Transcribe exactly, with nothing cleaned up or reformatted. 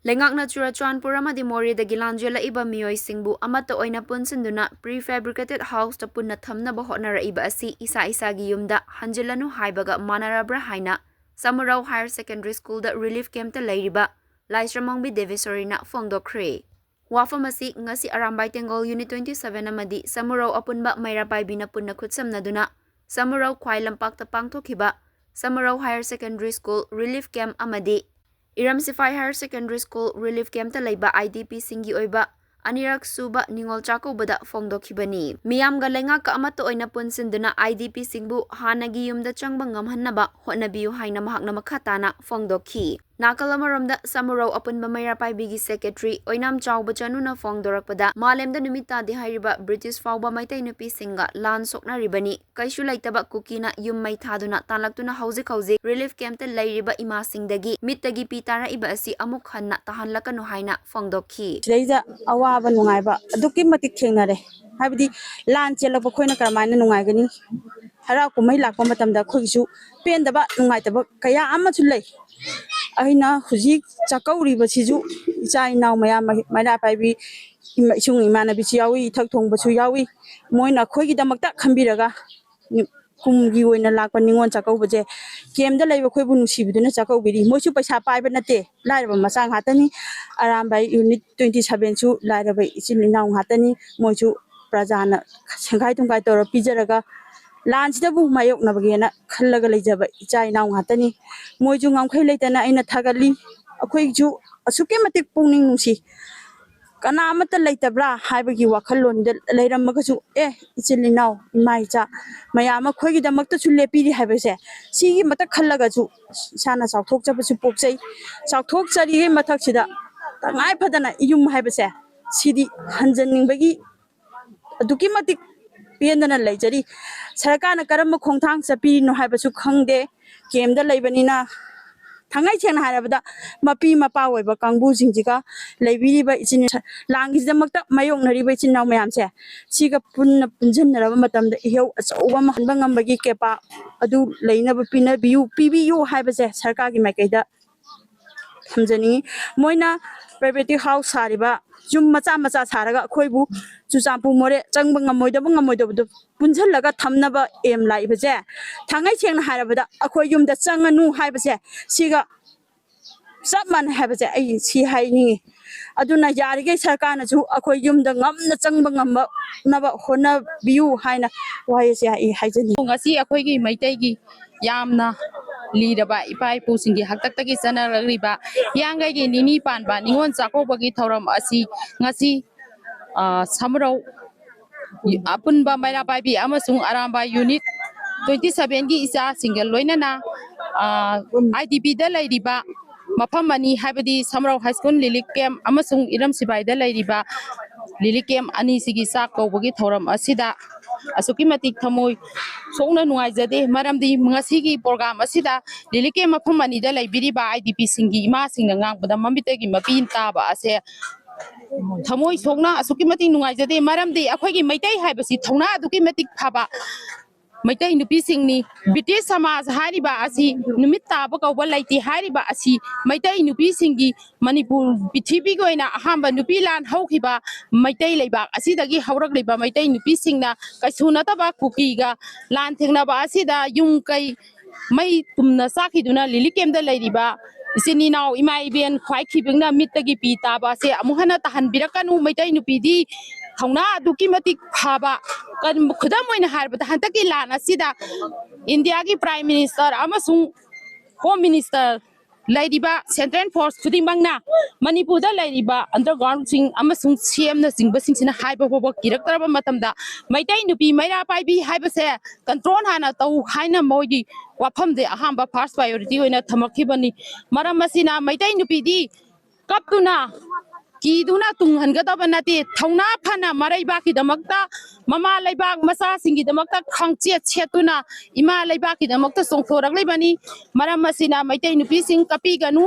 ꯂꯩꯉꯥꯛꯅ ꯆꯨꯔꯆꯥꯟꯄꯨꯔ ꯑꯃꯗꯤ ꯃꯣꯔꯦꯗꯒꯤ ꯂꯥꯟ ꯆꯦꯜꯂꯛꯏꯕ ꯃꯤꯑꯣꯏꯁꯤꯡꯕꯨ ꯑꯃꯠꯇ ꯑꯣꯏꯅ ꯄꯨꯟꯁꯤꯟꯗꯨꯅ pre fabricated house ꯇ ꯄꯨꯟꯅ ꯊꯝꯅꯕ ꯍꯣꯠꯅꯔꯛꯏꯕ ꯑꯁꯤ ꯏꯁꯥ ꯏꯁꯥꯒꯤ ꯌꯨꯝꯗ ꯍꯟꯖꯤꯜꯂꯅꯨ ꯍꯥꯏꯕꯒ ꯃꯥꯟꯅꯔꯕ꯭ꯔꯥ ꯍꯥꯏꯅ ꯁꯃꯨꯔꯧ Higher Secondary School ꯗ relief camp ꯇ ꯂꯩꯔꯤꯕ ꯂꯥꯏꯁ꯭ꯔꯝꯃꯣꯡꯕꯤ ꯗꯦꯕꯦꯁꯣꯔꯤꯅ ꯐꯣꯡꯗꯣꯛꯈ꯭ꯔꯦ꯫ ꯋꯥꯐꯝ ꯑꯁꯤ ꯉꯁꯤ ꯑꯔꯥꯝꯕꯥꯏ ꯇꯦꯡꯒꯣꯜ Unit twenty seven ꯑꯃꯗꯤ ꯁꯃꯨꯔꯧ ꯑꯄꯨꯟꯕ ꯃꯩꯔꯥ ꯄꯥꯏꯕꯤꯅ ꯄꯨꯟꯅ ꯈꯨꯠꯁꯝꯅꯗꯨꯅ ꯁꯃꯨꯔꯧ ꯈ꯭ꯋꯥꯏ ꯂꯝꯄꯥꯛꯇ ꯄꯥꯡꯊꯣꯛꯈꯤꯕ Samurou Higher Secondary School relief camp ꯑꯃꯗꯤ ꯏꯔꯝ ꯁꯤꯐꯥꯏ Higher Secondary School relief camp ꯇ ꯂꯩꯕ I D P ꯁꯤꯡꯒꯤ ꯑꯣꯏꯕ ꯑꯅꯤꯔꯛ ꯁꯨꯕ ꯅꯤꯉꯣꯜ ꯆꯥꯛꯀꯧꯕꯗ ꯐꯣꯡꯗꯣꯛꯈꯤꯕꯅꯤ꯫ ꯃꯤꯌꯥꯝꯒ ꯂꯩꯉꯥꯛꯀ ꯑꯃꯠꯇ ꯑꯣꯏꯅ ꯄꯨꯟꯁꯤꯟꯗꯨꯅ I D P ꯁꯤꯡꯕꯨ ꯍꯥꯟꯅꯒꯤ ꯌꯨꯝꯗ ꯆꯪꯕ ꯉꯝꯍꯟꯅꯕ ꯍꯣꯠꯅꯕꯤꯌꯨ ꯍꯥꯏꯅ ꯃꯍꯥꯛꯅ ꯃꯈꯥ ꯇꯥꯅ ꯐꯣꯡꯗꯣꯛꯈꯤ꯫ ꯅꯥꯀꯜ ꯑꯃꯔꯣꯝꯗ ꯁꯃꯨꯔꯧ ꯑꯄꯨꯟꯕ ꯃꯩꯔꯥ ꯄꯥꯏꯕꯤꯒꯤ secretary ꯑꯣꯏꯅꯥꯝ ꯆꯥꯎꯕ ꯆꯅꯨꯅ ꯐꯣꯡꯗꯣꯔꯛꯄꯗ ꯃꯥꯂꯦꯝꯗ ꯅꯨꯃꯤꯠ ꯇꯥꯗꯦ ꯍꯥꯏꯔꯤꯕ British ꯐꯥꯎꯕ ꯃꯩꯇꯩ ꯅꯨꯄꯤꯁꯤꯡꯒ ꯂꯥꯟ ꯁꯣꯛꯅꯔꯤꯕꯅꯤ꯫ ꯀꯩꯁꯨ ꯂꯩꯇꯕ ꯀꯨꯀꯤꯅ ꯌꯨꯝ ꯃꯩ ꯊꯥꯗꯨꯅ ꯇꯥꯜꯂꯛꯇꯨꯅ ꯍꯧꯖꯤꯛ ꯍꯧꯖꯤꯛ relief camp ꯇ ꯂꯩꯔꯤꯕ ꯏꯃꯥꯁꯤꯡꯗꯒꯤ ꯃꯤꯠꯇꯒꯤ ꯄꯤ ꯇꯥꯔꯛꯏꯕ ꯑꯁꯤ ꯑꯃꯨꯛ ꯍꯟꯅ ꯇꯥꯍꯜꯂꯛꯀꯅꯨ ꯍꯥꯏꯅ ꯐꯣꯡꯗꯣꯛꯈꯤ꯫ ꯁꯤꯗꯩꯗ ꯑꯋꯥꯕ ꯅꯨꯡꯉꯥꯏꯕ ꯑꯗꯨꯛꯀꯤ ꯃꯇꯤꯛ ꯊꯦꯡꯅꯔꯦ꯫ ꯍꯥꯏꯕꯗꯤ ꯂꯥꯟ ꯆꯦꯜꯂꯛꯄ ꯑꯩꯈꯣꯏꯅ ꯀꯔꯝꯍꯥꯏꯅ ꯅꯨꯡꯉꯥꯏꯒꯅꯤ? ꯍꯔꯥꯎ ꯀꯨꯝꯍꯩ ꯂꯥꯛꯄ ꯃꯇꯝꯗ ꯑꯩꯈꯣꯏꯒꯤꯁꯨ ꯄꯦꯟꯗꯕ ꯅꯨꯡꯉꯥꯏꯇꯕ ꯀꯌꯥ ꯑꯃꯁꯨ ꯂꯩ꯫ ꯑꯩꯅ ꯍꯧꯖꯤꯛ ꯆꯥꯛꯀꯧꯔꯤꯕꯁꯤꯁꯨ ꯏꯆꯥ ꯏꯅꯥꯎ ꯃꯌꯥꯝ ꯃꯩꯔꯥ ꯄꯥꯏꯕꯤ ꯏꯃ-, ꯏꯁꯨꯡ ꯏꯃꯥꯟꯅꯕꯤꯁꯨ ꯌꯥꯎꯏ, ꯏꯊꯛ ꯊꯣꯡꯕꯁꯨ ꯌꯥꯎꯏ꯫ ꯃꯣꯏꯅ ꯑꯩꯈꯣꯏꯒꯤꯗꯃꯛꯇ ꯈꯟꯕꯤꯔꯒ ꯅꯤ-, ꯀꯨꯝꯒꯤ ꯑꯣꯏꯅ ꯂꯥꯛꯄ ꯅꯤꯉꯣꯜ ꯆꯥꯛꯀꯧꯕꯁꯦ camp ꯗ ꯂꯩꯕ ꯑꯩꯈꯣꯏꯕꯨ ꯅꯨꯡꯁꯤꯕꯤꯗꯨꯅ ꯆꯥꯛꯀꯧꯕꯤꯔꯤ꯫ ꯃꯣꯏꯁꯨ ꯄꯩꯁꯥ ꯄꯥꯏꯕ ꯅꯠꯇꯦ, ꯂꯥꯏꯔꯕ ꯃꯆꯥ ꯉꯥꯛꯇꯅꯤ꯫ ꯑꯔꯥꯝꯕꯥꯏ Unit twenty seven ꯁꯨ ꯂꯥꯏꯔꯕ ꯏꯆꯤꯟ ꯏꯅꯥꯎ ꯉꯥꯛꯇꯅꯤ꯫ ꯃꯣꯏꯁꯨ ꯄ꯭ꯔꯖꯥꯅ ꯁꯦꯡꯒꯥꯏ ꯇꯨꯝꯒꯥꯏ ꯇꯧꯔ ꯄꯤꯖꯔꯒ ꯂꯥꯟꯁꯤꯗꯕꯨ ꯃꯥꯌꯣꯛꯅꯕꯒꯦꯅ ꯈꯜꯂꯒ ꯂꯩꯖꯕ ꯏꯆꯥ ꯏꯅꯥꯎ ꯉꯥꯛꯇꯅꯤ꯫ ꯃꯣꯏꯁꯨ ꯉꯝꯈꯩ ꯂꯩꯇꯅ ꯑꯩꯅ ꯊꯥꯒꯠꯂꯤ꯫ ꯑꯩꯈꯣꯏꯁꯨ ꯑꯁꯨꯛꯀꯤ ꯃꯇꯤꯛ ꯄꯨꯛꯅꯤꯡ ꯅꯨꯡꯁꯤ꯫ ꯀꯅꯥ ꯑꯃꯠꯇ ꯂꯩꯇꯕ꯭ꯔꯥ ꯍꯥꯏꯕꯒꯤ ꯋꯥꯈꯜꯂꯣꯟꯗ ꯂꯩꯔꯝꯃꯒꯁꯨ, ꯑꯦ, ꯏꯆꯤꯜ ꯏꯅꯥꯎ, ꯏꯃꯥ ꯏꯆꯥ ꯃꯌꯥꯝ ꯑꯃ ꯑꯩꯈꯣꯏꯒꯤꯗꯃꯛꯇꯁꯨ ꯂꯦꯞꯄꯤꯔꯤ ꯍꯥꯏꯕꯁꯦ, ꯁꯤꯒꯤ ꯃꯊꯛ ꯈꯜꯂꯒꯁꯨ ꯏꯁꯥꯅ ꯆꯥꯎꯊꯣꯛꯆꯕꯁꯨ ꯄꯣꯛꯆꯩ꯫ ꯆꯥꯎꯊꯣꯛꯆꯔꯤꯉꯩ ꯃꯊꯛꯁꯤꯗ ꯇꯉꯥꯏ ꯐꯗꯅ ꯌꯨꯝ ꯍꯥꯏꯕꯁꯦ ꯁꯤꯗꯤ ꯍꯟꯖꯟꯅꯤꯡꯕꯒꯤ ꯑꯗꯨꯛꯀꯤ ꯃꯇꯤꯛ ꯄꯦꯟꯗꯅ ꯂꯩꯖꯔꯤ꯫ ꯁꯔꯀꯥꯔꯅ ꯀꯔꯝꯕ ꯈꯣꯡꯊꯥꯡ ꯆꯠꯄꯤꯔꯤꯅꯣ ꯍꯥꯏꯕꯁꯨ ꯈꯪꯗꯦ꯫ Camp ꯗ ꯂꯩꯕꯅꯤꯅ, ꯊꯥꯡꯉꯩ ꯁꯦꯡꯅ ꯍꯥꯏꯔꯕꯗ, ꯃꯄꯤ ꯃꯄꯥ ꯑꯣꯏꯕ ꯀꯥꯡꯕꯨꯁꯤꯡꯁꯤꯒ ꯂꯩꯕꯤꯔꯤꯕ ꯏꯆꯤꯟ, ꯂꯥꯟꯒꯤꯗꯃꯛꯇ ꯃꯥꯌꯣꯛꯅꯔꯤꯕ ꯏꯆꯤꯟ ꯏꯅꯥꯎ ꯃꯌꯥꯝꯁꯦ, ꯁꯤꯒ ꯄꯨꯟꯅ ꯄꯨꯟꯁꯤꯟꯅꯔꯕ ꯃꯇꯝꯗ ꯏꯍꯧ ꯑꯆꯧꯕ ꯑꯃ ꯍꯟꯕ ꯉꯝꯕꯒꯤ ꯀꯦꯄꯥ ꯑꯗꯨ ꯂꯩꯅꯕ ꯄꯤꯅꯕꯤꯌꯨ, ꯄꯤꯕꯤꯌꯨ ꯍꯥꯏꯕꯁꯦ ꯁꯔꯀꯥꯔꯒꯤ ꯃꯥꯏꯀꯩꯗ ꯊꯝꯖꯅꯤꯡꯉꯤ꯫ ꯃꯣꯏꯅ ꯄ꯭ꯔꯥꯏꯚꯦꯠ ꯍꯥꯎꯁ ꯁꯥꯔꯤꯕ, ꯌꯨꯝ ꯃꯆꯥ ꯃꯆꯥ ꯁꯥꯔꯒ ꯑꯩꯈꯣꯏꯕꯨ ꯆꯨꯔꯆꯥꯟꯄꯨꯔ ꯃꯣꯔꯦ ꯆꯪꯕ ꯉꯝꯃꯣꯏꯗꯕ ꯉꯝꯃꯣꯏꯗꯕꯗꯣ ꯄꯨꯟꯁꯤꯜꯂꯒ ꯊꯝꯅꯕ ꯑꯦꯝ ꯂꯥꯛꯏꯕꯁꯦ, ꯊꯥꯡꯉꯩ ꯁꯦꯡꯅ ꯍꯥꯏꯔꯕꯗ ꯑꯩꯈꯣꯏ ꯌꯨꯝꯗ ꯆꯪꯉꯅꯨ ꯍꯥꯏꯕꯁꯦ, ꯁꯤꯒ ꯆꯞ ꯃꯥꯟꯅꯩ ꯍꯥꯏꯕꯁꯦ ꯑꯩ ꯁꯤ ꯍꯥꯏꯅꯤꯡꯉꯤ꯫ ꯑꯗꯨꯅ ꯌꯥꯔꯤꯈꯩ ꯁꯔꯀꯥꯔꯅꯁꯨ ꯑꯩꯈꯣꯏ ꯌꯨꯝꯗ ꯉꯝꯅ ꯆꯪꯕ ꯉꯝꯅꯕ ꯍꯣꯠꯅꯕꯤꯌꯨ ꯍꯥꯏꯅ ꯋꯥꯍꯩ ꯑꯁꯤ ꯑꯩ ꯍꯥꯏꯖꯅꯤꯡꯉꯤ꯫ ꯉꯁꯤ ꯑꯩꯈꯣꯏꯒꯤ ꯃꯩꯇꯩꯒꯤ ꯌꯥꯝꯅ ꯂꯤꯔꯕ ꯏꯄꯥ ꯏꯄꯨꯁꯤꯡꯒꯤ ꯍꯥꯛꯇꯛꯇꯒꯤ ꯆꯠꯅꯔꯛꯂꯤꯕ ꯍꯤꯌꯥꯡꯒꯩꯒꯤ ꯅꯤꯅꯤ ꯄꯥꯟꯕ ꯅꯤꯉꯣꯜ ꯆꯥꯛꯀꯧꯕꯒꯤ ꯊꯧꯔꯝ ꯑꯁꯤ ꯉꯁꯤ, ꯑ, ꯁꯃꯨꯔꯧ ꯑꯄꯨꯟꯕ ꯃꯩꯔꯥ ꯄꯥꯏꯕꯤ ꯑꯃꯁꯨꯡ ꯑꯔꯥꯝꯕꯥꯏ ꯌꯨꯅꯤꯠ ꯇ꯭ꯋꯦꯟꯇꯤ ꯁꯚꯦꯟꯒꯤ ꯏꯆꯥꯁꯤꯡꯒ ꯂꯣꯏꯅꯅ, ꯑ, ꯑꯥꯏ ꯗꯤ ꯄꯤꯗ ꯂꯩꯔꯤꯕ ꯃꯐꯝ ꯑꯅꯤ, ꯍꯥꯏꯕꯗꯤ ꯁꯃꯨꯔꯧ ꯍꯥꯏ ꯁ꯭ꯀꯨꯜ ꯂꯤꯂꯤꯛ ꯀꯦꯝ ꯑꯃꯁꯨꯡ ꯏꯔꯝ ꯁꯤꯕꯥꯏꯗ ꯂꯩꯔꯤꯕ ꯂꯤꯂꯤꯛ ꯀꯦꯝ ꯑꯅꯤꯁꯤꯒꯤ ꯆꯥꯛ ꯀꯧꯕꯒꯤ ꯊꯧꯔꯝ ꯑꯁꯤꯗ ꯑꯁꯨꯛꯀꯤ ꯃꯇꯤꯛ ꯊꯃꯣꯏ ꯁꯣꯛꯅ ꯅꯨꯡꯉꯥꯏꯖꯗꯦ꯫ ꯃꯔꯝꯗꯤ ꯉꯁꯤꯒꯤ ꯄ꯭ꯔꯣꯒ꯭ꯔꯥꯝ ꯑꯁꯤꯗ ꯂꯤꯂꯤꯛ ꯀꯦꯝ ꯃꯐꯝ ꯑꯅꯤꯗ ꯂꯩꯕꯤꯔꯤꯕ ꯑꯥꯏ ꯗꯤ ꯄꯤꯁꯤꯡꯒꯤ ꯏꯃꯥꯁꯤꯡꯅ ꯉꯥꯡꯕꯗ ꯃꯃꯤꯠꯇꯒꯤ ꯃꯄꯤ ꯇꯥꯕ ꯑꯁꯦ ꯊꯃꯣꯏ ꯁꯣꯛꯅ ꯑꯁꯨꯛꯀꯤ ꯃꯇꯤꯛ ꯅꯨꯡꯉꯥꯏꯖꯗꯦ꯫ ꯃꯔꯝꯗꯤ ꯑꯩꯈꯣꯏꯒꯤ ꯃꯩꯇꯩ ꯍꯥꯏꯕꯁꯤ ꯊꯧꯅꯥ ꯑꯗꯨꯛꯀꯤ ꯃꯇꯤꯛ ꯐꯕ ꯃꯩꯇꯩ ꯅꯨꯄꯤꯁꯤꯡꯅꯤ꯫ ꯕ꯭ꯔꯤꯇꯤꯁ ꯁꯃꯥꯖ ꯍꯥꯏꯔꯤꯕ ꯑꯁꯤ ꯅꯨꯃꯤꯠ ꯇꯥꯕ ꯀꯧꯕ ꯂꯩꯇꯦ ꯍꯥꯏꯔꯤꯕ ꯑꯁꯤ ꯃꯩꯇꯩ ꯅꯨꯄꯤꯁꯤꯡꯒꯤ, ꯃꯅꯤꯄꯨꯔ ꯄ꯭ꯔꯤꯊꯤꯕꯤꯒꯤ ꯑꯣꯏꯅ ꯑꯍꯥꯟꯕ ꯅꯨꯄꯤ ꯂꯥꯟ ꯍꯧꯈꯤꯕ ꯃꯩꯇꯩ ꯂꯩꯕꯥꯛ ꯑꯁꯤꯗꯒꯤ ꯍꯧꯔꯛꯂꯤꯕ ꯃꯩꯇꯩ ꯅꯨꯄꯤꯁꯤꯡꯅ ꯀꯩꯁꯨ ꯅꯠꯇꯕ ꯀꯨꯀꯤꯒ ꯂꯥꯟ ꯊꯦꯡꯅꯕ ꯑꯁꯤꯗ ꯌꯨꯝ ꯀꯩ ꯃꯩ ꯇꯨꯝꯅ ꯆꯥꯛꯈꯤꯗꯨꯅ ꯂꯤꯂꯤꯛ ꯀꯦꯝꯗ ꯂꯩꯔꯤꯕ ꯏꯆꯤꯟ ꯏꯅꯥꯎ ꯏꯃꯥ ꯏꯕꯦꯟ ꯈ꯭ꯋꯥꯏ ꯈꯤꯕꯤꯡꯅ ꯃꯤꯠꯇꯒꯤ ꯄꯤ ꯇꯥꯕ ꯑꯁꯦ ꯑꯃꯨꯛ ꯍꯟꯅ ꯇꯥꯍꯟꯕꯤꯔꯛꯀꯅꯨ꯫ ꯃꯩꯇꯩ ꯅꯨꯄꯤꯗꯤ ꯊꯧꯅꯥ ꯑꯗꯨꯛꯀꯤ ꯃꯇꯤꯛ ꯐꯕ, ꯀꯔꯝ-, ꯈꯨꯗꯝ ꯑꯣꯏꯅ ꯍꯥꯏꯔꯕꯗ ꯍꯟꯗꯛꯀꯤ ꯂꯥꯟ ꯑꯁꯤꯗ ꯏꯟꯗꯤꯌꯥꯒꯤ ꯄ꯭ꯔꯥꯏꯝ ꯃꯤꯅꯤꯁꯇꯔ ꯑꯃꯁꯨꯡ ꯍꯣꯝ ꯃꯤꯅꯤꯁꯇꯔ ꯂꯩꯔꯤꯕ ꯁꯦꯟꯇ꯭ꯔꯦꯜ ꯐꯣꯔꯁ ꯈꯨꯗꯤꯡꯃꯛꯅ ꯃꯅꯤꯄꯨꯔꯗ ꯂꯩꯔꯤꯕ ꯑꯟꯗꯔꯒ꯭ꯔꯥꯎꯟꯁꯤꯡ ꯑꯃꯁꯨꯡ ꯁꯤ ꯑꯦꯝꯅ ꯆꯤꯡꯕꯁꯤꯡꯁꯤꯅ ꯍꯥꯏꯕ ꯐꯥꯎꯕ ꯀꯤꯔꯛꯇ꯭ꯔꯕ ꯃꯇꯝꯗ ꯃꯩꯇꯩ ꯅꯨꯄꯤ ꯃꯩꯔꯥ ꯄꯥꯏꯕꯤ ꯍꯥꯏꯕꯁꯦ ꯀꯟꯇ꯭ꯔꯣꯜ ꯍꯥꯟꯅ ꯇꯧ ꯍꯥꯏꯅ ꯃꯣꯏꯒꯤ ꯋꯥꯐꯝꯁꯦ ꯑꯍꯥꯟꯕ ꯐꯥꯔꯁ ꯄ꯭ꯔꯥꯏꯌꯣꯔꯤꯇꯤ ꯑꯣꯏꯅ ꯊꯝꯃꯛꯈꯤꯕꯅꯤ꯫ ꯃꯔꯝ ꯑꯁꯤꯅ ꯃꯩꯇꯩ ꯅꯨꯄꯤꯗꯤ ꯀꯞꯇꯨꯅ, ꯀꯤꯗꯨꯅ ꯇꯨꯡꯍꯟꯒꯗꯕ ꯅꯠꯇꯦ꯫ ꯊꯧꯅꯥ ꯐꯅ ꯃꯔꯩꯕꯥꯛꯀꯤꯗꯃꯛꯇ, ꯃꯃꯥ ꯂꯩꯕꯥꯛ ꯃꯆꯥꯁꯤꯡꯒꯤꯗꯃꯛꯇ ꯈꯥꯡꯆꯦꯠ ꯁꯦꯠꯇꯨꯅ, ꯏꯃꯥ ꯂꯩꯕꯥꯛꯀꯤꯗꯃꯛꯇ ꯆꯣꯡꯊꯣꯔꯛꯂꯤꯕꯅꯤ꯫ ꯃꯔꯝ ꯑꯁꯤꯅ ꯃꯩꯇꯩ ꯅꯨꯄꯤꯁꯤꯡ ꯀꯞꯄꯤꯒꯅꯨ꯫